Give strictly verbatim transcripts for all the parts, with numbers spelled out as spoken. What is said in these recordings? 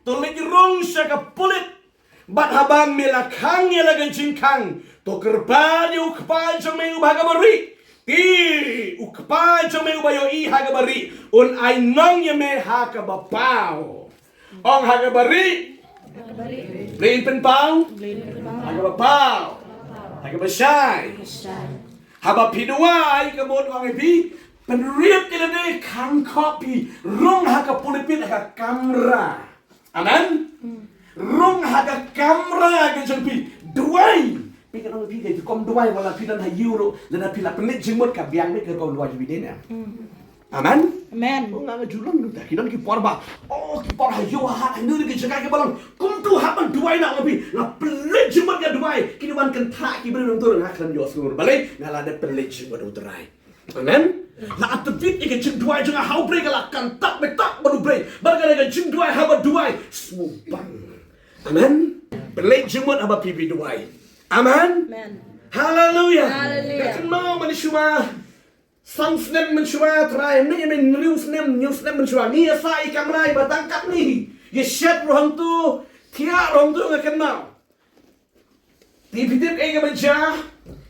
to leit rung sha ka pulit. Bad haba me la khang ïa la ka jingkhang, to kyrpad ïa u Kpa jong me uba ha kaba rieh. Te u Kpa jong me uba ïohi ha kaba rieh un ai nong ïa me ha kaba paw. Ong ha kaba rieh. Blei pynpaw. Ha kaba paw. Ha kaba shai. Haba phi duwai, ka mut ong ïa phi, pynrit ïa lade, khang khop phi, rung ha ka pulpit, ha ka kamra. Amen. Rung ha ka kamra ka jong phi, duwai. Phi kan ong phi ka, kum duwai, wat la phi don ha ïew ruh, lada phi la pynleit jingmut, ka biang beit ka rukom duwai jong phi, dei ne em? Amen. Amen. Oh, nga nga ju long nangta, ki don ki por ba, oh, ki por ha ïew ha hat, ha ïew ki jaka kiba long. Kumto hap ban duwai na, nga phi, nga pynleit jingmut, nga duwai, ki duwai kynthah ki briew nangto, nga khlem ïohsngew balei, nga la dep pynleit jingmut U Trai. Amen. La tbit ïa ka jingduwai jong nga ha U Blei, ka la kynthah beit bad U Blei. Bad ka la ka jingduwai haba duwai, sngewbang. Amen. Pynleit jingmut haba phi duwai. Amen. Amen. Haleluia. Haleluia. Nga kynmaw mynshwa san snem mynshwa, Trai, mynne mynne hynriew snem, hynñiew snem mynshwa, ngi ïa sah ïa kamra iba tang katne hi. Ïa shet ruh hangto, thiah ruh hangto, nga kynmaw. Te phi tip ei kaba jia,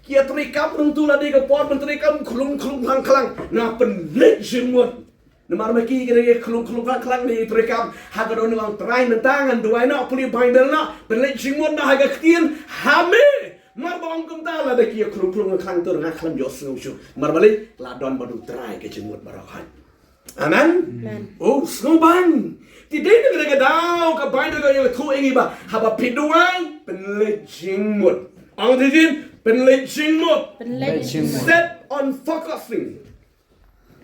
ki ïa treikam hangto, la dei ka por ban treikam, khlung khlung khlang khlang. Nga pynleit jingmut. Namar ma ki ki dei khlung khlung khlang khlang, ki ïa treikam. Ha ka dohnud U Trai mynta ngan duwai noh, pule Baibl noh, pynleit jingmut noh ha ka ktien, ha me. Mar ba ong kumta, lada ki ïa khlung khlung khlang khlang, to nga khlem ïohsngew shuh. Namar balei, la don bad U Trai ka jingmut baroh. Amen. Amen. Oh, sngewbang. Te dei na kata ka daw ka Baibl ka ïathuh ïa ngi ba haba phi duwai, pynleit jingmut. Ong te jin, pynleit jingmut. Pynleit jingmut. Set on focusing.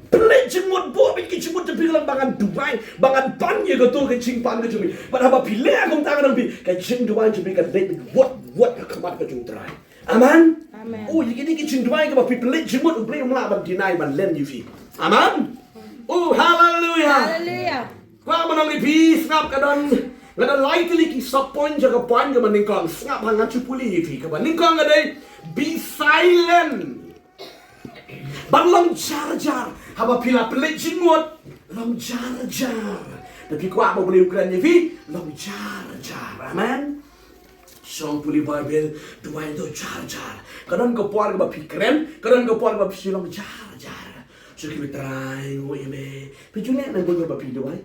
Pynleit jingmut, buh beit ki jingmut jong phi, ka long ba ngan duwai, ba ngan pan ïa kato ka jingpan ka jong phi. Bad haba phi leh kumta, ka dang phi, ka jingduwai jong phi kan leit wut wut ha khmat ka jong U Trai. Amen. Amen. Oh, ïa kine ki jingduwai kaba phi pynleit jingmut, U Blei um lah ban deny ban len ïa phi. Amen. Oh, haleluia. Haleluia. Kwah ban ong ïa phi, sngap, ka don, ka don lai tylli ki sub point jong ka point kaba nyngkong. Sngap, ha nga ju pule ïa phi. Kaba nyngkong ka dei, be silent. Ban long jar jar. Haba phi la pynleit jingmut, long jar jar. Te phi kwah ba U Blei u kren ïa phi, long jar jar. Amen. Shong pule Baibl, duwai to jar jar. Ka don ka por kaba phi kren, ka don ka por kaba phi shu long jar jar. Shu ki, Trai, nguh ïa me. Phi ju leh nangta kaba phi duwai.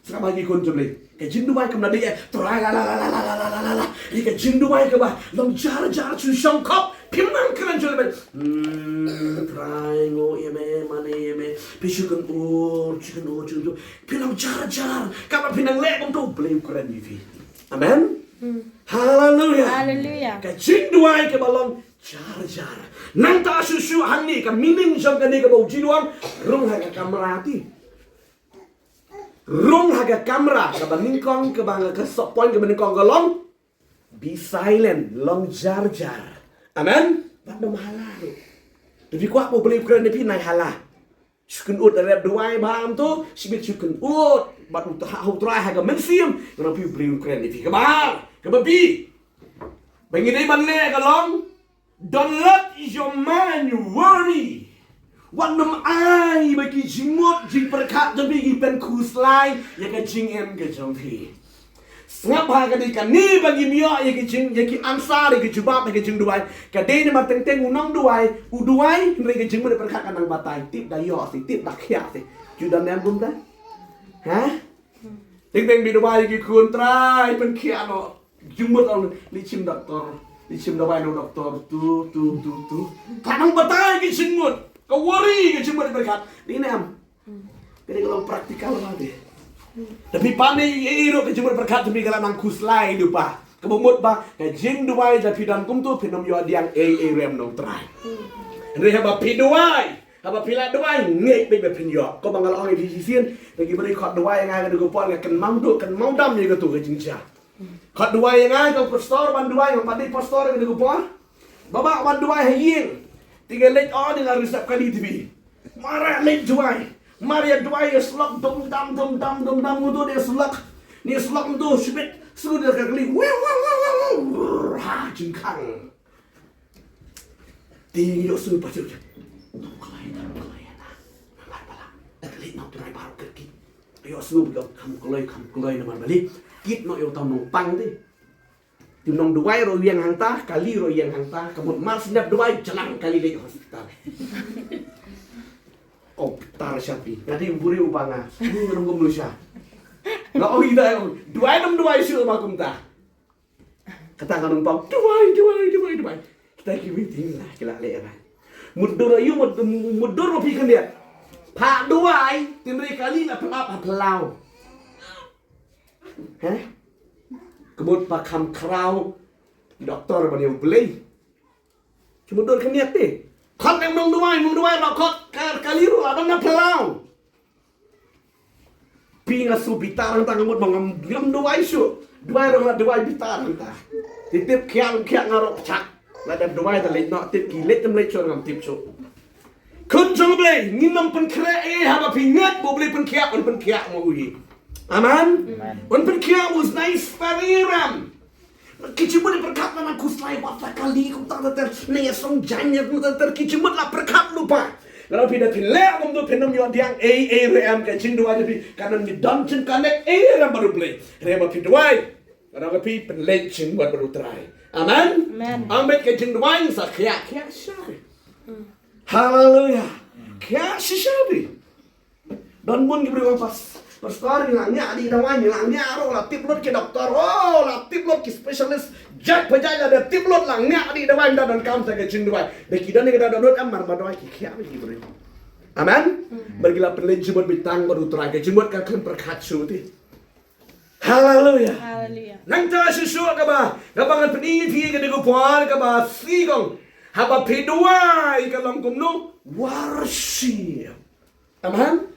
Sngap ha ki khun jong U Blei. Ka jingduwai kam dei ïa, Trai, la la la. Ïa ka jingduwai kaba long jar jar, shu shong khop. Phim nang kren jong U Blei. Hmm, Trai, nguh ïa me, mane ïa me. Phi shu kynnoh, shu kynnoh, shu kynnoh. Phi long jar jar. Kaba phi nang leh kumto, U Blei u kren ïa phi. Amen. Haleluia. Haleluia. Ka jingduwai kaba long jar jar. Nangta shuh shuh hangne, ka meaning jong kane kaba u Jisu u ong, rung ha ka kamra te. Rung ha ka kamra, kaba nyngkong, kaba nga, ka sub point kaba nyngkong ka long, be silent, long jar jar. Amen. Bad ym ha la ruh. Te phi kwah ba U Blei u kren ïa phi, nai ha la. Shu kynnoh, rep duwai bha kumto, shibit shu kynnoh. Bad u Trai, u Trai ha ka mynsiem, ngan ong phi, U Blei u kren ïa phi. Kaba ar, kaba bi. Ba ngi dei ban leh ka long, don't let your mind worry. Wat nym ai ba ki jingmut jingpyrkhat jong phi ki pynkhuslai ïa ka jingim ka jong phi. Sngap ha kane, kane ba ngim ïoh ïa ki jing, ïa ki answer, ïa ki jubab, ïa ki jingduwai. Ka dei namar teng teng u nongduwai u duwai, hynrei ka jingmut pyrkhat ka nang batai, tip da ïoh seh, tip da khiah seh. Ju don ne em kumta? Ha? Teng teng phi duwai ïa ki khun, Trai, pynkhiah noh. Jingmut ong, leit shim doktor, leit shim dawai na u doktor, tu tu tu tu. Ka nang batai ki jingmut. Ka worry ki jingmut pyrkhat. Dei ne em? Ka dei ka long practical bha te. Te phi pan ïa i ruh ka jingmut pyrkhat, te phi, ka la nang khuslai lypa. Kaba mut ba ka jingduwai lada phi don kumto, phin ym ïoh diang ei ei rem na u Trai. Hynrei haba phi duwai, haba phi la duwai, ngeit beit ba phin ïoh. Kumba nga la ong ïa phi shisien, da ki briew khot duwai ïa nga ka dei ka por, nga kynmaw duh kynmaw dam ïa kato ka jingjia. Khot duwai ïa nga, ka pastor ban duwai, nga pat dei pastor ka dei ka por. Baba, ban duwai ha ïing. Te nga leit, oh, dei nga resep kali te phi. Mar leit duwai. Mar ïa duwai ïa slok dum dam dum dam dum dam, mutu dei slok. Ni slok mutu shibit. Shu dei ka kali. Wiu wiu wiu wiu wiu. Ha, jingkhang. Te ngi ïoh sngewbha shuh. Nong Kloi, Nong Kloi, na. Namar ba la, la leit na u Trai baroh kyrkieh. Ïohsngew ba kham kloi, kham kloi namar balei. Kit noh ïa uta u nongpang te. Te u nongduwai ruh u ïeng hangta, kali ruh u ïeng hangta, ka mut mar shu dep duwai, jlang kali leit hospital. Ko tar sha phi. Nga dei u briew uba nga. Ni nga nong kumno sha. Nga ong ïa uta, duwai nym duwai shuh ma kumta. Kata ka nongpang, duwai, duwai, duwai, duwai. Kita ki waiting la, ki la leh rai. Mutdur aïu, mut, mutdur ma phi khyndiat. Pha duwai, hynrei kali la pynlap ha phyllaw. He? Ka mut pha kham khraw doktor ban ïa U Blei. Ki mutdur khyndiat te. Khot ïa u nongduwai, nongduwai la khot, ka, kali ruh la don na phyllaw. Phi nga shu bitar hangta, nga mut ba ngam, ngam duwai shuh. Duwai ruh la duwai bitar hangta. Te tip khiah ym khiah nga ruh pyrshah. La dep duwai te leit noh, tip ki leit ym leit shuh ngam tip shuh. Khun jong U Blei, ngin nym pynkhreh ei ei haba phi ngeit ba U Blei pynkhiah, un pynkhiah ma u hi. Amen. Amen. Un pynkhiah ma u snice peri ram. Ki jingmut pyrkhat na nang khuslai wat la kali kumta ter ter. Ne ïa song jan ïa kumta ter ki jingmut la pyrkhat lypa. Nga ong phi da phin leh kumta phin nym ïoh diang ei ei ruh em, ka jingduwai jong phi kan nym don jingkane ei ei ruh em bad U Blei. Hynrei ba phi duwai. Nga ong phi pynleit jingmut bad U Trai. Amen. Amen. Ong bad ka jingduwai sa khiah khiah sha. Haleluya. Khiah shisha phi. Don bun ki briew ba pas, pastor, ngi la ngiah dih dawai, ngi la ngiah ruh, la tip lut ki doktor, oh, la tip lut ki specialist, jait pa jait la da tip lut, la ngiah dih dawai, ynda donkam sa ka jingduwai. Da ki don ïa ka dohnud em, mar ba duwai ki khiah ki briew. Amen. Bad ki la pynleit jingmut beit tang bad U Trai, ka jingmut ka khlem pyrkhat shuh te. Haleluya. Haleluya. Nangta shisha kaba, kaba ngan pyni ïa phi ka dei ka por kaba sih kong. Haba phi duwai ka long kumno? Worship. Amen.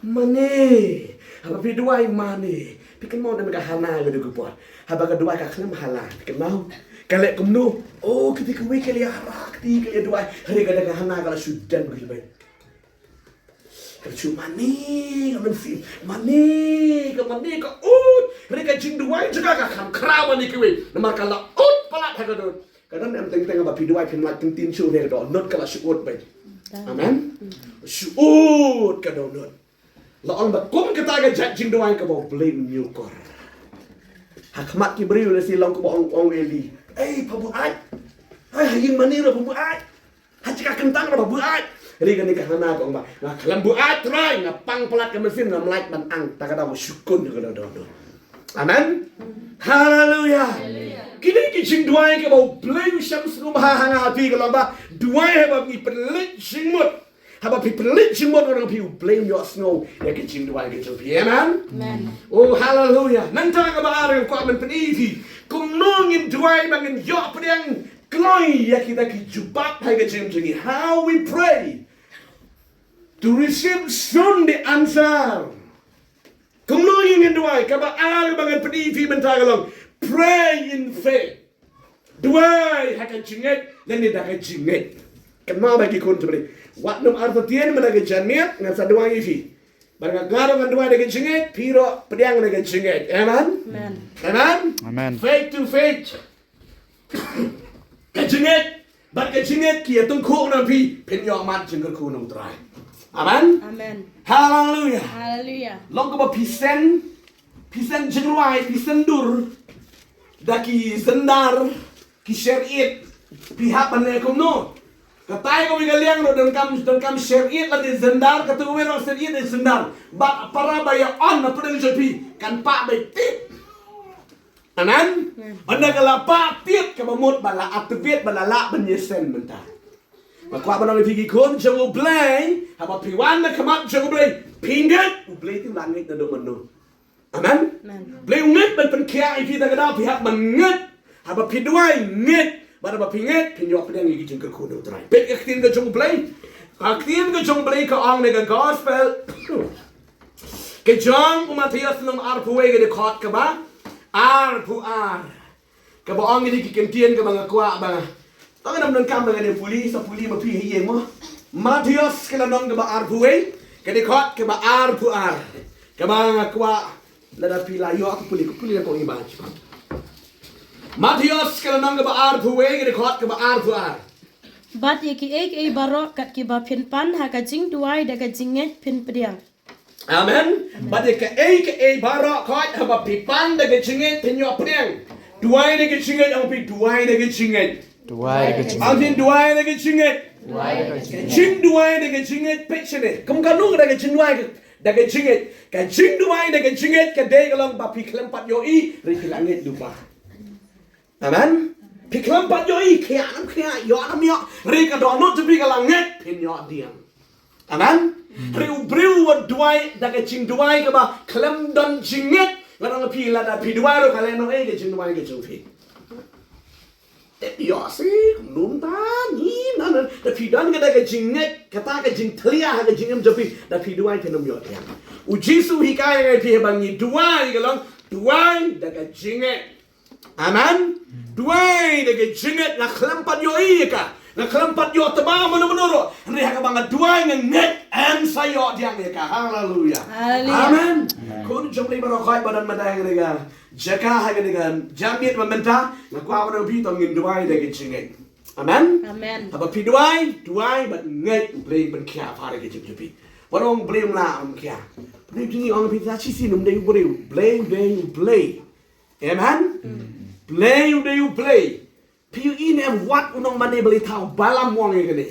Mane. Haba phi duwai mane. Phi kynmaw na ka Hana ka dei ka por. Haba ka duwai ka khlem hala. Phi kynmaw. Ka leh kumno? Oh, kiti kiwei ki leh ïa rak, kiti ki leh ïa duwai. Hynrei ka dei ka Hana ka la shu don beit. Ka shu mane, ka mynsiem mane, ka mane, ka ud. Hynrei ka jingduwai jong ka ka kham khraw mane kiwei. Namar ka la ud palat ha ka dohnud. Ka don em teng teng ba phi duwai phin lait ktien shuh ne ka dohnud ka la shu ud beit. Amen. Shu ud ka dohnud. La ong ba kum kata ka jait jingduwai kaba U Blei un ñiewkor. Ha khmat ki briew la shu long kaba ong, ong Eli. Ei, pha buaid. Ei, ha ïing mane ruh pha buaid. Ha jaka kyntang ruh pha buaid. Hynrei kane ka Hana ka ong ba, nga khlem buaid Trai, nga pang palat ka mynsiem, ngam lait ban ang. Ta ka daw shu kun ka dohnud. Amen. Haleluya. Kine ki jingduwai kaba U Blei u sngewsih ha nga ha phi ka long ba duwai haba ngi pynleit jingmut. Haba phi pynleit jingmut, nga ong ïa phi U Blei un ïohsngew ïa ki jingduwai ki jong phi. Amen. Amen. Oh, haleluya. Nangta kaba ar nga kwah ban pyni ïa phi kumno ngin duwai ba ngin ïoh pdiang kloi ïa kita ki jubab ha ka jingim jong ngi. How we pray to receive soon the answer. Kumno ngin duwai, kaba ar ba ngan pyni ïa phi mynta ka long pray in faith. Duwai ha ka jingngeit lane da ka jingngeit. Kynmaw bha ki khun jong U Blei. Wat nym artatien mynta ka janmiet ngan sa duwai ïa phi. Bad nga ruh ngan duwai da ka jingngeit, phi ruh pdiang da ka jingngeit. Amen. Amen. Amen. Amen. Faith to faith. Ka jingngeit bad ka jingngeit ki ïa tyngkhuh na phi, phin ïoh mad jingkyrkhu na U Trai. Amen. Amen. Haleluya. Haleluya. Long kaba phi send, phi send jingrwai, phi send dur da ki zendar, ki share it, phi hap ban leh kumno? Katai kawei ka liang ruh donkam, donkam share it lane zendar, katai kawei ruh share it lane zendar. Bad para ba ïa on na pdeng jong phi kan pah beit tip. Amen. Amen. Ynda ka la pah tip kaba mut ba la activate ba la lah ban ïa send mynta. Nga kwah ban ong ïa phi ki khun jong U Blei, haba phi wan na khmat jong U Blei, phi ngeit, U Blei te u la ngeit naduh mynno. Amen. Amen. Blei u ngeit ban pynkhiah ïa phi, ta ka daw phi hap ban ngeit. Haba phi duwai ngeit, bad haba phi ngeit phin ïoh pdiang ïa ki jingkyrkhu na U Trai. Peit ka ktien ka jong U Blei. Ka ktien ka jong U Blei ka ong ne ka gospel ka jong u Mathaios lynnong arphew wei ka dkhot kaba arphew ar. Kaba ong ïa ki kyntien kaba nga kwah ba. Tang ngam donkam ba ngan ïa pule, sa pule ma phi ha ïing mo. Mathaios ka lynnong kaba arphew wei ka dkhot kaba arphew ar. Kaba nga kwah lada phi la ïoh ka pule, ka pule ka ong ïa ba. Mathaios ka lynnong kaba arphew wei ka dkhot kaba arphew ar. Bad ïa kiei kiei baroh kat kiba phin pan ha ka jingduwai da ka jingngeit phin pdiang. Amen. Bad ïa kaei kaei baroh khoit haba phi pan da ka jingngeit phin ïoh pdiang. Duwai da ka jingngeit, ong phi duwai da ka jingngeit. Duwai da ka jingngeit. Ong phi duwai da ka jingngeit. Duwai da ka jingngeit. Jingduwai da ka jingngeit phi shane. Kum kano da ka jingduwai da ka jingngeit. Ka jingduwai da ka jingngeit ka dei ka long ba phi khlem pat ïohi, hynrei phi la ngeit lypa. Amen. Phi khlem pat ïohi, khia nam khia, ïoh nam ïoh. Hynrei ka dohnud jong phi ka la ngeit, phin ïoh pdiang. Amen. Hynrei u briew uba duwai da ka jingduwai kaba khlem don jingngeit, nga ong ïa phi lada phi duwai ruh ka lehnoh ei ka jingduwai ka jong phi. Te ïoh shi, kumno mynta, ni, na, na, da phi don ka da ka jingngeit, kata ka jingtlia ha ka jingim jong phi, da phi duwai phin ym ïoh pdiang. U Jisu u hikai ïa phi haba ngi duwai ka long, duwai da ka jingngeit. Amen. Duwai da ka jingngeit, nga khlem pat ïohi ïa ka. Nga khlem pat ïoh tbah mano mano ruh. Hynrei ha kaba nga duwai nga ngeit, yn sa ïoh pdiang ïa ka. Haleluya. Haleluya. Amen. Khun jong U Blei baroh khoit ba don mynta ha kane ka jaka, ha kane ka janmiet ba mynta, nga kwah ban ong ïa phi to ngin duwai da ka jingngeit. Amen. Amen. Haba phi duwai, duwai bad ngeit U Blei un pynkhia ha ka jingim jong phi. Wat ong U Blei um lah, um khia. U Blei u ong ïa phi sa shisien um dei u briew. U Blei u dei U Blei. Amen. Blei u dei U Blei. Phi ïohi ne em wat u nongmane blei thaw Balaam u ong ïa kane.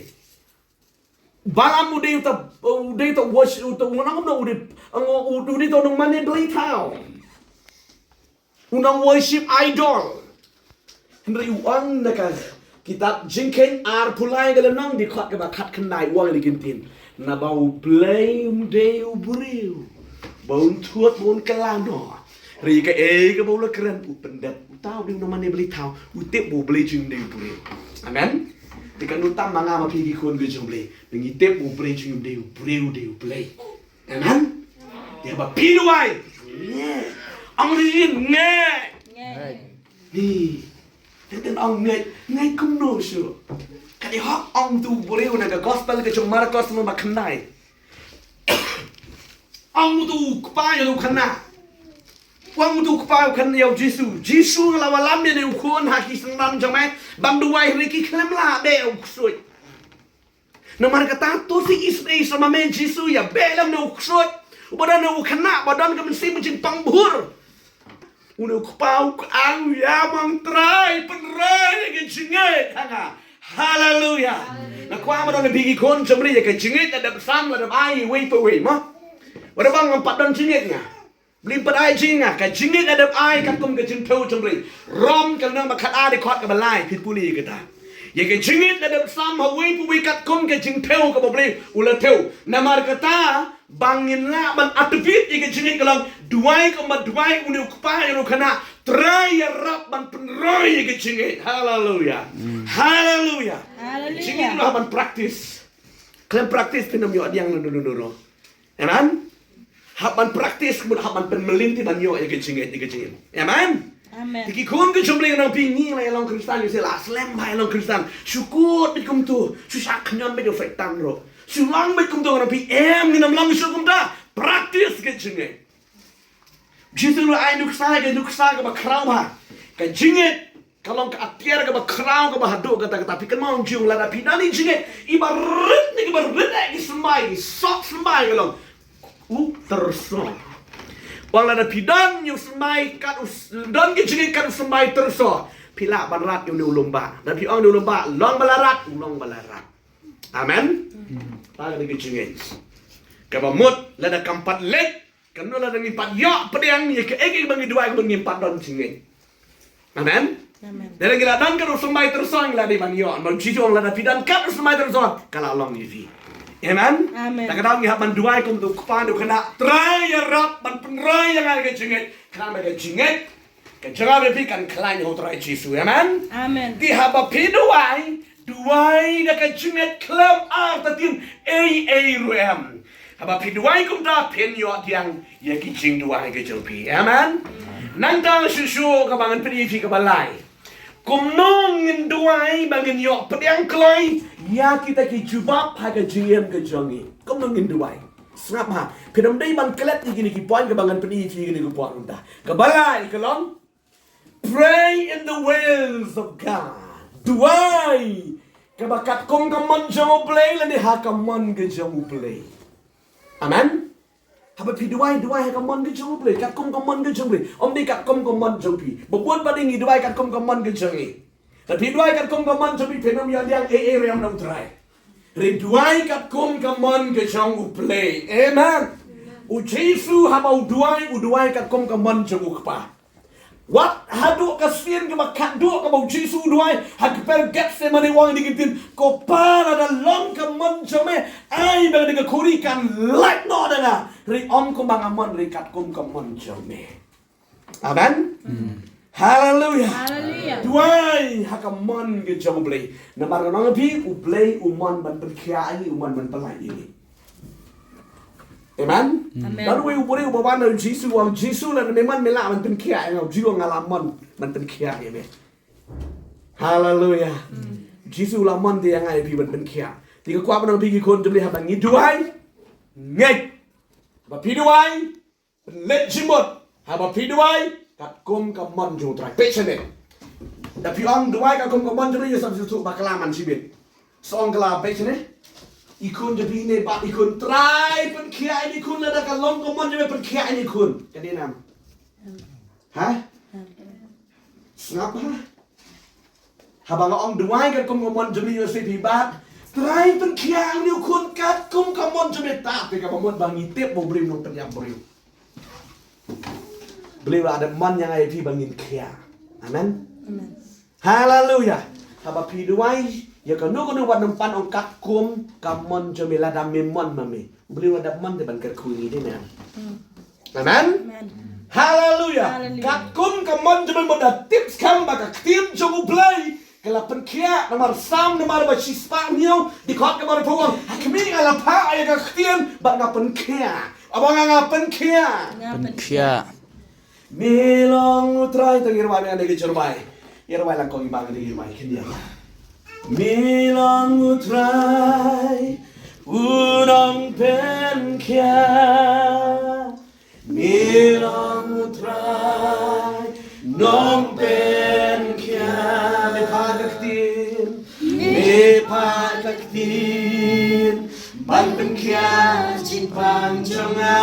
Balaam u dei uta, u dei uta worship, uta u nong kumno u dei, u, u, u dei uta u nongmane blei thaw. U nong worship idol. Hynrei u ong na ka kitab Jingkheiñ arphew lai ka lynnong dkhot kaba khatkhyndai u ong ïa kine ki ktien. Naba U Blei um dei u briew ba un thut ba un kylla noh. Hynrei kaei kaba u la kren u pyndep. Uta u dei u nongmane blei thaw. U tip ba U Blei jong u dei u briew. Amen. Te kano tam ma nga ma phi ki khun ki jong U Blei. Ba ngi tip ba U Blei jong u dei u briew, u dei U Blei. Amen. Ïa ba phi duwai. Ngeit. Ong ri ngeit. Ngeit. Ni. Teng teng ong ngeit. Ngeit kumno shuh. Ka dei hok ong uto u briew na ka gospel ka jong Markos lynnong ba khyndai. Ong uto u kpa ïa u khynnah. Ong uto u kpa ïa u khynnah ïa u Jisu. Jisu nga la wallam ïa une u khun ha ki synran jong me. Bym duwai hynrei ki khlem lah beh u ksuid. Namar kata to sa isynei sa ma me Jisu ïa beh lem une u ksuid. Uba don une u khynnah ba don ka mynsiem jingpang bhur. Une u kpa u ong ïa ma nga Trai pynroi ïa ka jingngeit ha nga. Haleluya. Nga kwah ban ong ïa phi ki khun jong U Blei ïa ka jingngeit la dep sam la dep ai iwei pa iwei mo. Wat la ba ngam pat don jingngeit nga. Blei pat ai jingngeit nga, ka jingngeit la dep ai katkum ka jingthew jong U Blei. Rom ka lynnong ba khatar dkhot kaba lai phi pule ïa kata. Ïa ka jingngeit la dep sam ha uwei pa uwei katkum ka jingthew kaba U Blei u la thew. Namar kata ba ngin lah ban activate ïa ka jingngeit ka long duwai kumba duwai une u kpa ïa une u khynnah. Trai ïarap ban pynroi ïa ka jingngeit. Haleluya. Haleluya. Haleluya. Jingngeit la hap ban practice. Khlem practice phin ym ïoh pdiang lano lano ruh. Amen. Hap ban practice, mut hap ban pynmlien te ban ïoh ïa ka jingngeit, ïa ka jingngeit. Amen. Amen. Te ki khun ki jong U Blei, nga ong ïa phi ngi la ïa long Khristan, ngi sa la slem bha ïa long Khristan. Shu kut beit kumto, shu shah khñiot beit ïa u Soitan ruh. Shu long beit kumto, nga ong ïa phi em, ngin ym long shuh kumta. Practice ka jingngeit. Jisu u la ai nuksa, ka nuksa kaba khraw bha. Ka jingngeit ka long ka atiar kaba khraw kaba haduh katta katta. Phi kynmaw, u ong lada phi don ïa ka jingngeit iba rit ne kiba rit eh ki symbai, ki soh symbai ka long u tyrso. U ong lada phi don ïa u symbai kat u s-, don ka jingngeit kat u symbai tyrso, phi lah ban rat ïa une u lyngba. Da phi ong une u lyngba long ba la rat, u long ba la rat. Amen. Kata ka dei ka jingngeit. Kaba mut lada kam pat leit, kam, lada ngim pat ïoh pdiang ïa kaei kaei ba ngi duwai, ka mut ngim pat don jingngeit. Amen. Amen. Lada ngi la don kat u symbai tyrso ngi la dei ban ïoh. Namar u Jisu u ong lada phi don kat u symbai tyrso ka la long ïa phi. Amen. Amen. Te ka daw ngi hap ban duwai kum uto u kpa, uto u khynnah, Trai ïarap ban pynroi ïa nga ïa ka jingngeit. Khnang ba ka jingngeit ka jong nga bad phi kan khlaiñ ha u Trai Jisu. Amen. Amen. Te haba phi duwai, duwai da ka jingngeit khlem artatien ei ei ruh em. Haba phi duwai kumta phin ïoh pdiang ïa ki jingduwai ki jong phi. Amen. Nangta shuh shuh kaba ngan pyni ïa phi kaba lai. Kumno ngin duwai ba ngin ïoh pdiang kloi ïa kita ki jubab ha ka jingim ka jong ngi. Kumno ngin duwai. Sngap ha. Phin ym dei ban klet ïa kine ki point kaba ngan pyni ïa phi kine ki point mynta. Kaba lai ka long, pray in the ways of God. Duwai kaba katkum ka mon jong U Blei lane ha ka mon ka jong U Blei. Amen. Haba phi duwai, duwai ha ka mon ka jong U Blei, katkum ka mon ka jong U Blei. Ym dei katkum ka mon jong phi. Ba bun pat ngi duwai katkum ka mon ka jong ngi. Lada phi duwai katkum ka mon jong phi, phin ym ïoh liang ei ei ruh na U Trai. Hynrei duwai katkum ka mon ka jong U Blei. Amen. U Jisu haba u duwai, u duwai katkum ka mon jong u Kpa. Wat haduh ka sien kaba khatduh kaba u Jisu u duwai ha ka kper Gethsemane, u ong ïa kane ka ktien, ko Pa, lada long ka mon jong me, ai ba kane ka khuri kan lait noh na nga. Hynrei ym kumba nga mon, hynrei katkum ka mon jong me. Amen. Haleluia. Haleluia. Duwai ha ka mon ka jong U Blei. Namar nga ong ïa phi, U Blei u mon ban pynkhiah ïa ngi, u mon ban pyllait ïa ngi. Amen. Amen. Don uwei u briew uba wan ha u Jisu, u ong, Jisu, lada me mon me lah ban pynkhiah ïa nga. U Jisu u ong, nga la mon ban pynkhiah ïa me. Haleluia. Jisu u la mon te ïa nga ïa phi ban pynkhiah. Te nga kwah ban ong ïa phi ki khun jong U Blei, haba ngi duwai, ngeit ba phi duwai, pynleit jingmut haba phi duwai katkum ka mon jong U Trai. Peit shane. Da phi ong duwai katkum ka mon jong U Trai, ïa sngewthuh bakla man shibit. Sngewkla, peit shane. I khun jong phi ne, bad i khun, Trai pynkhiah ïa i khun, lada ka long ka mon jong me, pynkhiah ïa i khun. Ka dei ne em? Ha? Sngap ha. Haba nga ong duwai katkum ka mon jong U Blei, ïa sngewthuh phi bad, Trai pynkhiah ïa une u khun katkum ka mon jong me, te kaba mut ba ngi tip ba U Blei u nongpyniap briew. U Blei u la dep mon ïa nga ïa phi ba ngin khiah. Amen. Amen. Haleluia. Haba phi duwai ïa kano kano, wat nym pan ong katkum ka mon jong me, lada me mon ma me. U Blei u la dep mon te ban kyrkhu ïa ngi, dei ne em? Amen. Amen. Haleluia. Haleluia. Katkum ka mon jong me, mut da tip skhem ba ka ktien jong U Blei ka la pynkhiah. Namar Salm, namar ba shispah hynñiew, dkhot kaba arphew, u ong, ha khmih nga la phah ïa ka ktien bad nga pynkhiah. Aba nga, nga pynkhiah. Nga pynkhiah. Me long U Trai, to ngi rwai, me nga dei ki jyrwai. Ngi rwai lang ko, ngi ba nga dei ki jyrwai khyndiat. Me long U Trai u nongpynkhiah. Me long U Trai nongpynkhiah. Me phah ka ktien. Me phah ka ktien ban pynkhiah jingpang jong nga.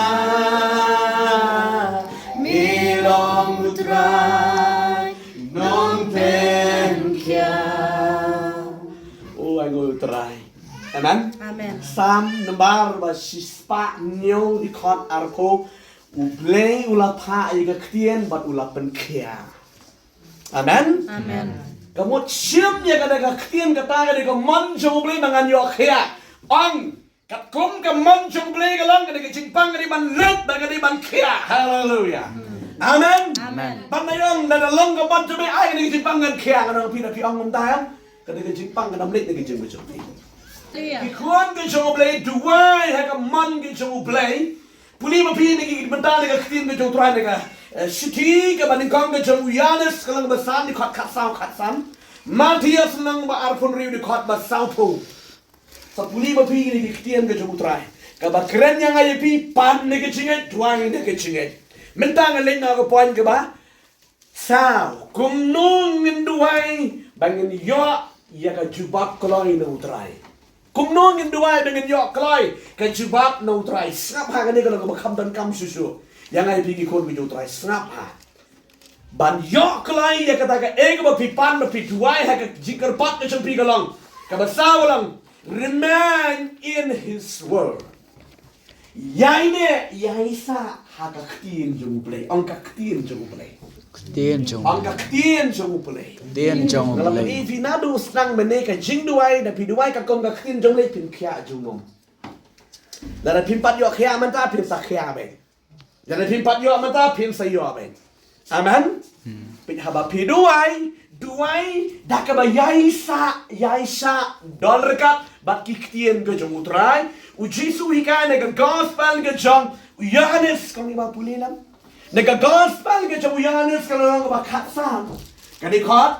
Me long U Trai nongpynkhiah. O ai ngoi U Trai. Amen. Amen. Salm nambar ba shispah hynñiew, dkhot arphew. U Blei u la phah ïa ka ktien bad u la pynkhiah. Amen. Amen. Ka mut shim ïa kane ka ktien kata, kane ka mon jong U Blei ba ngan ïoh khiah. Ong, katkum ka mon jong U Blei ka long, kane ka jingpang ka dei ban leit bad ka dei ban khiah. Haleluia. Amen. Amen. Ban ïa ong, lada long ka mon jong U Blei, ai kane ka jingpang kan khiah, ngan ong phi, lada phi ong mynta em, kane ka jingpang kan ym leit na ka jingpang jong phi. Haleluia. Ki khun ka jong U Blei, duwai ha ka mon ka jong U Blei. Pule ma phi na ki, mynta na ka ktien ka jong U Trai na ka, eh, shithi kaba nyngkong ka jong u Ïoannis, ka lynnong ba san, dkhot khatsaw, khatsan. Mathaios lynnong ba arphew hynriew, dkhot ba sawphew. Sa pule ma phi na ki ktien ka jong U Trai. Kaba kren ïa nga ïa phi, pan na ka jingngeit, duwai na ka jingngeit. Mynta nga leit na ka point kaba saw, kumno ngin duwai ba ngin ïoh ïa ka jubab kloi na U Trai? Kumno ngin duwai ba ngin ïoh kloi ka jubab na U Trai? Sngap ha, kane ka long kaba kham donkam shuh shuh ïa nga ïa phi ki khun ka jong U Trai. Sngap ha. Ban ïoh kloi ïa kata kaei kaba phi pan, ba phi duwai ha ka jingkyrpad ka jong phi, ka long, kaba saw ka long, remain in His word. Ïaineh, ïaisah ha ka ktien jong U Blei. Ong ka ktien jong U Blei. Ktien jong U Blei. Ong ka ktien jong U Blei. Ktien jong U Blei. Nga la pyni ïa phi naduh sdang mynne ka jingduwai, da phi duwai katkum ka ktien jong U Blei, phin khiah jingmut. Lada phim pat ïoh khiah mynta, phin sa khiah beit. Lada phim pat ïoh mynta, phin sa ïoh beit. Amen. Peit, haba phi duwai, duwai da kaba ïaisah, ïaisah don ryngkat bad ki ktien ka jong U Trai. U Jisu u hikai na ka gospel ka jong u Ïoannis, kong, ngi ba pule lang. Na ka gospel ka jong u Ïoannis, ka lynnong ba khatsan, ka dkhot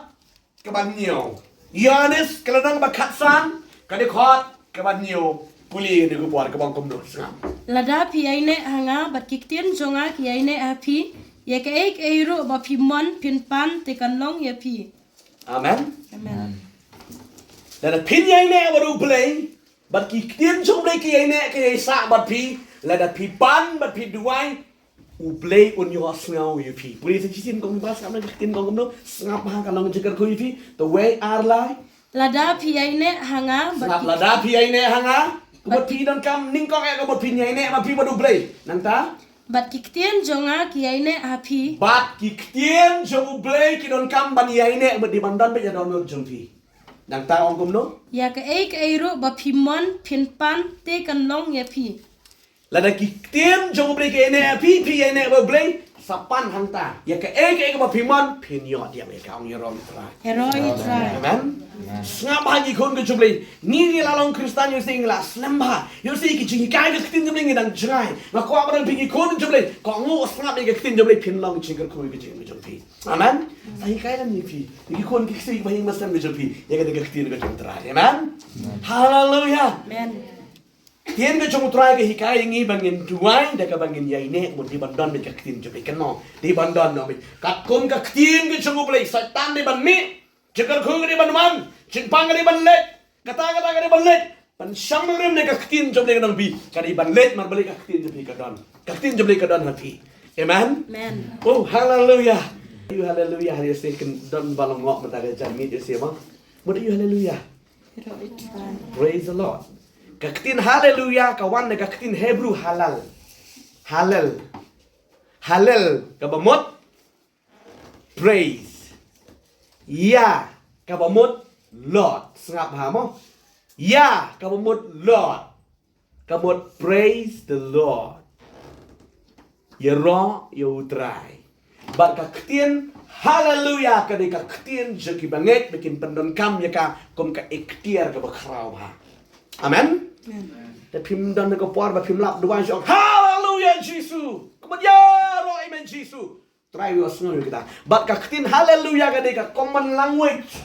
kaba hynñiew. Ïoannis, ka lynnong ba khatsan, ka dkhot kaba hynñiew. Pule ïa kane ka por, ka ong kumno, sngap. Lada phi ïaineh ha nga bad ki ktien jong nga ki ïaineh ha phi, ïa kaei kaei ruh ba phi mon phin pan, te kan long ïa phi. Amen. Amen. Lada phin ïaineh bad U Blei, bad ki ktien jong U Blei ki ïaineh, ki ïaisah bad phi, Lada phi pan bad phi duwai, U Blei un ïohsngew ïa phi. Pule sa shisien kong ba sngap na ka ktien kong kumno, sngap ha ka long jingkyrkhu ïa phi. Te wei ar lai. Lada phi ïaineh ha nga bad sngap ki lada phi ïaineh ha nga. Kumno phi donkam nyngkong eh kumno phi ïaineh ma phi bad U Blei. Nangta. Bad ki ktien jong nga ki ïaineh ha phi. Bad ki ktien jong U Blei ki donkam ban ïaineh bad dei ban don bad ïa dohnud jong phi. Nangta ong kumno. Ïa kaei kaei ruh ba phi mon phin pan te kan long ïa phi. Lada ki ktien jong U Blei ki ïaineh ha phi, phi ïaineh bad U Blei, sa pan hangta. Ïa kaei kaei kaba phi mon, phin ïoh diang ïa ka ong ïaroh ïa U Trai. Ïaroh ïa U Trai. Amen. Sngap ha ngi khun ka jong U Blei. Ngi ngi la long Khristan ïoh sih ngi la slem bha. Ïoh sih ki jinghikai ka ktien jong U Blei ngi dang jngai. Nga kwah ba dang phi ngi khun jong U Blei. Ko ngu sngap ïa ka ktien jong U Blei phin long jingkyrkhu ïa ka jingim jong phi. Amen. Sa hikai lam ïa phi. Ngi khun ki ksih ba ïing ba sem ka jong phi. Ïa ka dei ka ktien ka jong U Trai. Amen. Haleluya. Amen. Ktien ka jong U Trai ka hikai ïa ngi ba ngin duwai da kaba ngin ïaineh mo dei ban don bad ka ktien jong U Blei kano dei ban don noh bad katkum ka ktien ka jong U Blei Soitan dei ban mih, jingkyrkhu ka dei ban wan, jingpang ka dei ban leit, kata kata ka dei ban leit. Ban shang nongrim ne ka ktien jong U Blei ka don phi ka dei ban leit mar balei ka ktien jong phi ka don. Ka ktien jong U Blei ka don ha phi. Amen. Amen. Oh haleluya. Ïa u haleluya ha ïa se kan don ba long ngok mynta ka janmiet ïa se ma. Mut ïa u haleluya. Praise the Lord. Ka ktien haleluya ka wan na ka ktien Hebrew halal. Halal. Halal kaba mut praise. Ïa kaba mut Lord. Sngap ha mo. Ïa kaba mut Lord. Ka mut praise the Lord. Ïaroh ïa U Trai. Bad ka ktien haleluya ka dei ka ktien jong ki bangeit ba kin pyndonkam ïa ka kum ka iktiar kaba khraw bha. Amen. Te phim don ka por ba phim lap duwai jong haleluya Jisu. Kumba ïaroh amen Jisu. Trai ïohsngew ïa kita. Bad ka ktien haleluya ka dei ka common language.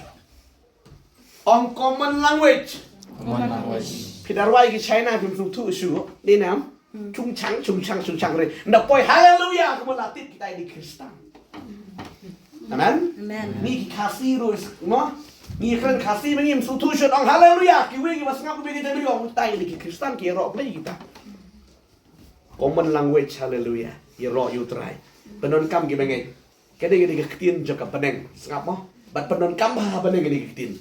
Ong common language. Common language. Phi da rwai ki China phim sngewthuh shuh. Dei nam. Chung chang chung chang chung chang re. Nda poi haleluya kumba la tip kita ïa ki Khristan. Amen. Amen. Ngi ki Khasi ruh mo. Ngi kren Khasi ba ngim sngewthuh shuh ong haleluya. Kiwei kiba sngap kiwei ki jabi ong kita ïa ki Khristan ki ïaroh Blei kita. Common language, haleluya. Ïaroh ïa U Trai. Pyndonkam ki bangeit. Ka dei ka dei ka ktien jong ka bneng. Sngap mo. Bad pyndonkam ha bneng ka dei ka ktien.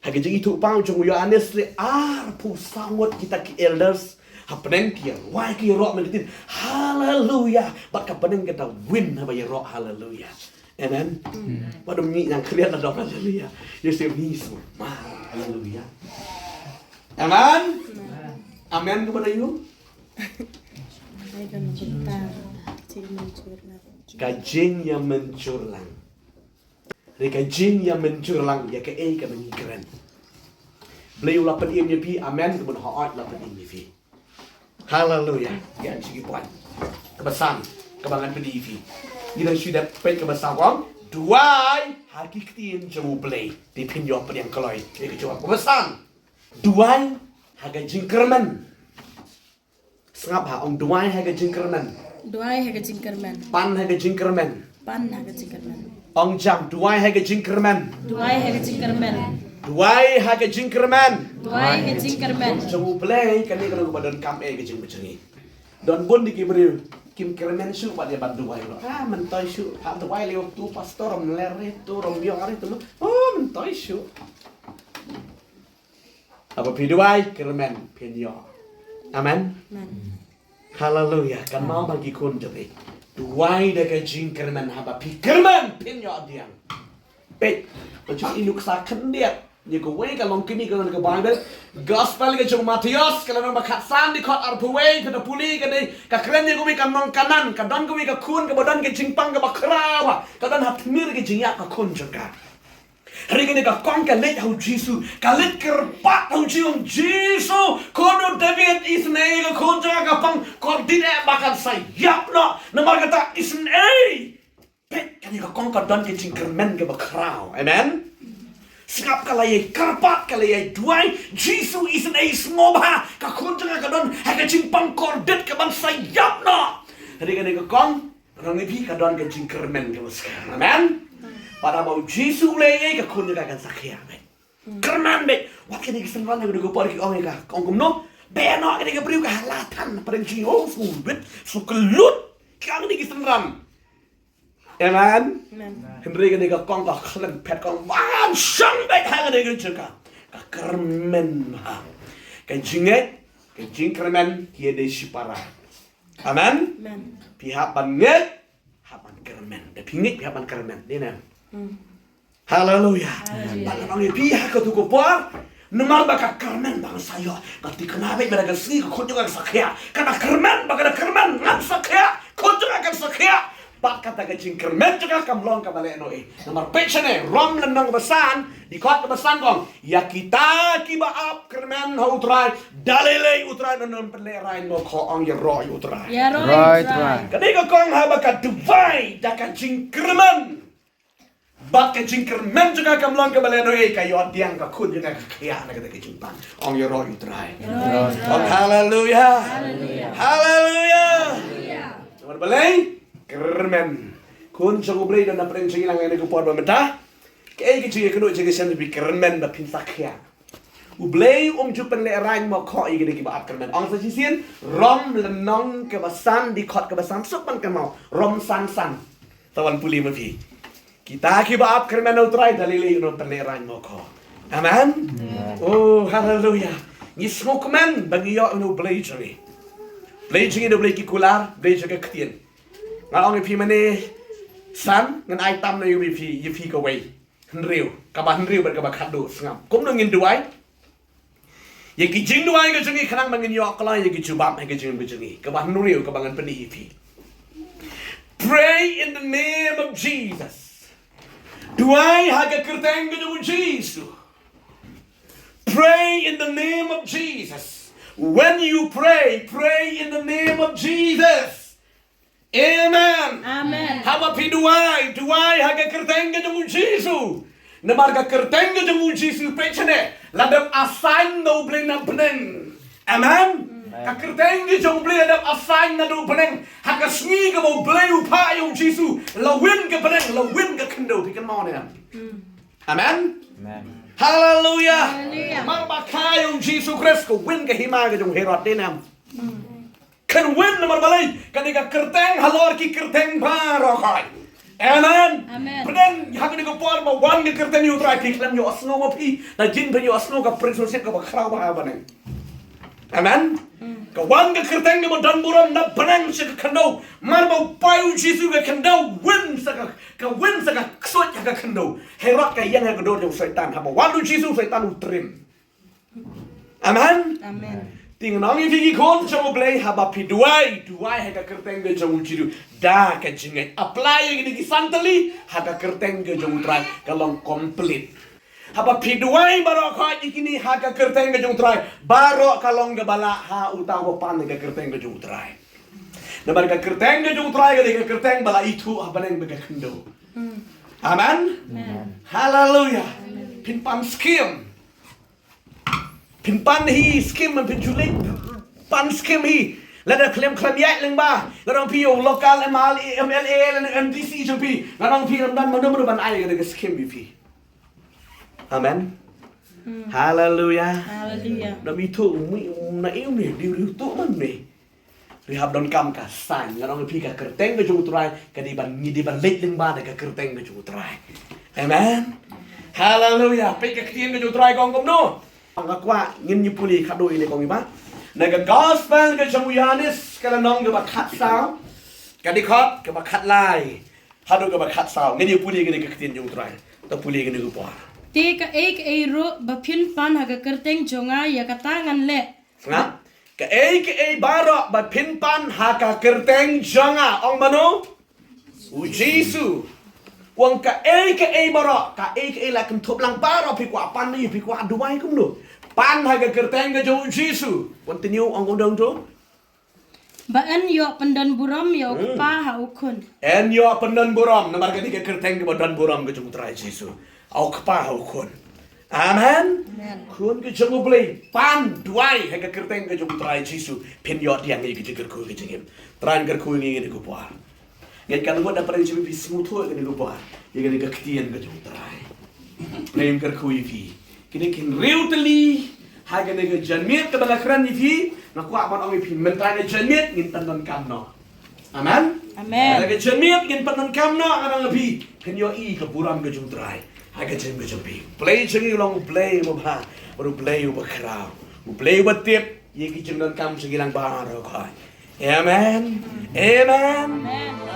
Ha ka jingithuhpaw jong u Ïoannis le arphew saw ngut kita ki elders. Ha bneng ki ïaroh ki ïaroh bad ka ktien. Haleluya. Bad ka bneng ka da win haba ïaroh haleluya. Amen. Ba dum ngi nang khriat la dong haleluya. Ïa se ngi su. Ma haleluya. Amen. Amen ka ba da ïu. Ka jingïamynshur lang. Re ka jingïamynshur lang ïa kaei kaba ngi kren. Blei u la pynim ïa phi, amen, ka ban hooid la pynim ïa phi. Haleluya. Ïa shi ki point. Kaba san, kaba ngan pyni ïa phi. Ngi dang shu dep peit kaba san kong. Duwai ha ki ktien jong U Blei. Te phin ïoh pdiang kloi. Ïa ka jubab kaba san. Duwai ha ka jingkyrmen. Sngap ha, ong duwai ha ka jingkyrmen. Duwai ha ka jingkyrmen. Pan ha ka jingkyrmen. Pan ha ka jingkyrmen. Ong jam, duwai ha ka jingkyrmen. Duwai ha ka jingkyrmen. Duwai ha ka jingkyrmen. Duwai ha ka jingkyrmen. Jong U Blei, kane ka long kaba donkam eh ka jingpynjngi. Don bun de ki briew, kim kyrmen shuh bad ïa ban duwai noh. Ah, myntoi shuh, ha duwai lei tu pastor, ym ler re tu, ym ïoh re tu. Oh, myntoi shuh. Haba phi duwai, kyrmen, phin ïoh. Amen. Amen. Haleluya. Kynmaw ba ki khun jong phi. Duwai da ka jingkyrmen haba phi kyrmen, phin ïoh diang. Peit, ba jong i nuksa khyndiat. Ïa kawei ka long kine ka long ka Baibl. Gospel ka jong Mathaios, ka lynnong ba khatsan dkhot arphew wei, ka da pule ka dei, ka kren ïa kawei ka nong Kanaan, ka don kawei ka khun, kaba don ka jingpang kaba khraw, ka don ha tmier ka jingïap ka khun jong ka. Hynrei kane ka kong ka leit ha u Jisu, ka leit kyrpad ha u Jisu, Jisu, khun u David, isynei ka khun jong nga ka pang kordit eh ba kan sa ïap noh, namar kata isynei. Peit kane ka kong ka don ka jingkyrmen kaba khraw. Amen. Sngap ka la ïai kyrpad, ka la ïai duwai, Jisu isynei sngewbha, ka khun jong nga ka don ha ka jingpang kordit ka ban sa ïap noh. Hynrei kane ka kong Rang ïa phi ka don ka jingkyrmen kaba skhem. Amen. Pat haba u Jisu u leh ïa ka khun jong ka kan sa khia beit. Kyrmen beit. Wat kine ki synran ha ka dei ka por ki ong ïa ka. Ka ong kumno? Beh noh kane ka briew ka hala than pyrshang jingong sngewbit sngewkyllut. Kang ni ki synran. Amen. Hynrei kane ka kong ka khlem phet kong wan shong beit ha kane ka jaka. Ka kyrmen ha ka jingngeit ka jingkyrmen ki ïa dei shipara. Amen. Phi hap ban ngeit, hap ban kyrmen. Da phi ngeit phi hap ban kyrmen. Dei ne? Haleluya. Ba ngan ong ïa phi ha katu ka por. Namar ba ka kyrmen ba ngan sa ïoh ka thikna beit ba da ka sngi ka khun jong nga kan sa khiah. Ka da kyrmen ba ka da kyrmen ngan sa khiah. Khun jong nga kan sa khiah. Bad kata ka jingkyrmen jong nga kam long kaba lehnohei. Namar peit shane Rom lynnong kaba san, dkhot kaba san ka ong, ïa kita kiba ap kyrmen ha U Trai, da lei lei U Trai un pynlehraiñ mo kho, ong ïaroh ïa U Trai. Ïaroh ïa U Trai. Ka dei ka kong haba ka duwai da ka jingkyrmen. Bad ka jingkyrmen jong ka kam long kaba lehnohei, ka ïoh pdiang ka khun jong ka ka khiah na kata ka jingpang. Ong ïaroh ïa U Trai. Ong haleluya. Haleluya. Namar balei? Kyrmen. Khun jong U Blei, don na pdeng jong ngi lang ïa kane ka por ba mynta. Kaei ka jingïakynduh jong ka shisien ba phi kyrmen ba phin sa khiah? U Blei um ju pynlehraiñ mo kho ïa kine kiba ap kyrmen. Ong sa shisien, Rom lynnong kaba san, dkhot kaba san, suk ban kynmaw. Rom san san. Sa wan pule ma phi. Kita kiba ap kyrmen ha U Trai da lei lei un pynlehraiñ mo kho. Amen. Oh, haleluya. Ngi sngewkmen ba ngi ïoh ïa U Blei jong ngi. Blei jong ngi da Blei ki kular, Blei jong ka ktien. Nga ong ïa phi mane san, ngan ai tam na ïa phi, ïa phi kawei. Hynriew, kaba hynriew bad kaba khatduh sngap. Kumno ngin duwai? Ïa ki jingduwai ka jong ngi khnang ba ngin ïoh kloi ïa ki jubab ha ki jingim ka jong ngi. Kaba hynriew kaba ngan pyni ïa phi. Pray in the name of Jesus. Duwai ha ka kyrteng ka jong U Jisu. Pray in the name of Jesus. When you pray, pray in the name of Jesus. Amen. Amen. Haba phi duwai, duwai ha ka kyrteng ka jong U Jisu. Namar ka kyrteng ka jong U Jisu peit shane la dep assign da U Blei na bneng. Amen. Ka kyrteng ka jong U Blei la dep assign na bneng. Ha ka sngi kaba U Blei u phah ïa U Jisu, la win ka bneng, la win ka khyndew, phi kynmaw ne em? Amen. Haleluya. Namar ba kha ïa U Jisu Khrist ka win ka hima ka jong u Herod, dei ne em? Kan win namar balei? Kane ka kyrteng halor ki kyrteng baroh. Amen. Pdeng ha kane ka por ba wan ka kyrteng ïa U Trai, phi khlem ïohsngew ma phi, na jin phi ïohsngew ka prisonership kaba khraw ba ha bneng. Amen. Ka wan ka kyrteng kaba don burom na bneng sha ka khyndew. Namar ba u pai U Jisu ka khyndew win sa ka, ka win sa ka ksuid ha ka khyndew. Herod ka ïeng ha ka dur jong u Soitan. Haba wan U Jisu, Soitan u trim. Amen. Te ngan ong ïa phi ki khun jong U Blei, haba phi duwai, duwai ha ka kyrteng ka jong U Jisu da ka jingngeit. Apply ïa kine ki san tylli ha ka kyrteng ka jong U Trai, ka long complete. Haba phi duwai baroh khoit ïa kine ha ka kyrteng ka jong U Trai, baroh ka long kaba lah ha uta uba pan ha ka kyrteng ka jong U Trai. Namar ka kyrteng ka jong U Trai ka dei ka kyrteng ba la ithuh ha bneng bad ka khyndew. Amen. Haleluya. Phin pan skim. Phin pan hi skim, phin ju leit pan skim hi. Lada khlem khlem ïaid lyngba, lada phi ïa u local M L A, M L A lane M D C jong phi, lada phi lam dan mano mano ban ai ka skim ïa phi. Amen. Haleluya. Haleluya. Da mi tu mi na iu ni di riu tu man ni. Ri hap donkam ka sign, nga ong ïa phi ka kyrteng ka jong U Trai ka dei ban, ngi dei ban leit lyngba da ka kyrteng ka jong U Trai. Amen. Haleluya. Peit ka ktien ka jong U Trai ka ong kumno. Nga kwah ngin ïa pule khatduh ïa kane ka ong ïa ba. Na ka gospel ka jong u Ïoannis ka lynnong kaba khatsaw, ka dkhot kaba khatlai haduh kaba khatsaw. Ngin ïa pule ïa kane ka ktien jong U Trai. Ta pule ïa kane ka por. Te kaei kaei ruh ba phin pan ha ka kyrteng jong nga, ïa kata ngan leh. Sngap. Kaei kaei baroh ba phin pan ha ka kyrteng jong nga, ong mano? U Jisu. U ong kaei kaei baroh, kaei kaei la kynthup lang baroh, phi kwah pan ne phi kwah duwai kumno, pan ha ka kyrteng ka jong U Jisu. Continue, ong kumno tu. Ba yn ïoh pyndon burom ïa u Kpa ha u Khun. Yn ïoh pyndon burom, namar kane ka kyrteng kaba don burom ka jong U Trai Jisu. Ha u Kpa, ha u Khun. Amen. Khun ka jong U Blei, pan duwai ha ka kyrteng ka jong U Trai Jisu, phin ïoh pdiang ïa ka jingkyrkhu ka jingim. Trai un kyrkhu ïa ngi ha kane ka por. Ngeit ka ngut na pdeng jong phi sngewthuh ha kane ka por ïa kane ka ktien ka jong U Trai. Trai un kyrkhu ïa phi. Kine ki hynriew tylli Ha kane ka janmiet kaba nga kren ïa phi, nga kwah ban ong ïa phi mynta ka janmiet ngin pyndonkam noh. Amen. Amen. Ha ka janmiet ngin pyndonkam noh, nga ong ïa phi, phin ïohi ka burom ka jong U Trai ha ka jingim ka jong phi. Blei jong ngi u long U Blei uba bha, U Blei uba khraw, U Blei uba tip ïa ki jingdonkam jong ngi lang baroh. Amen. Amen. Amen.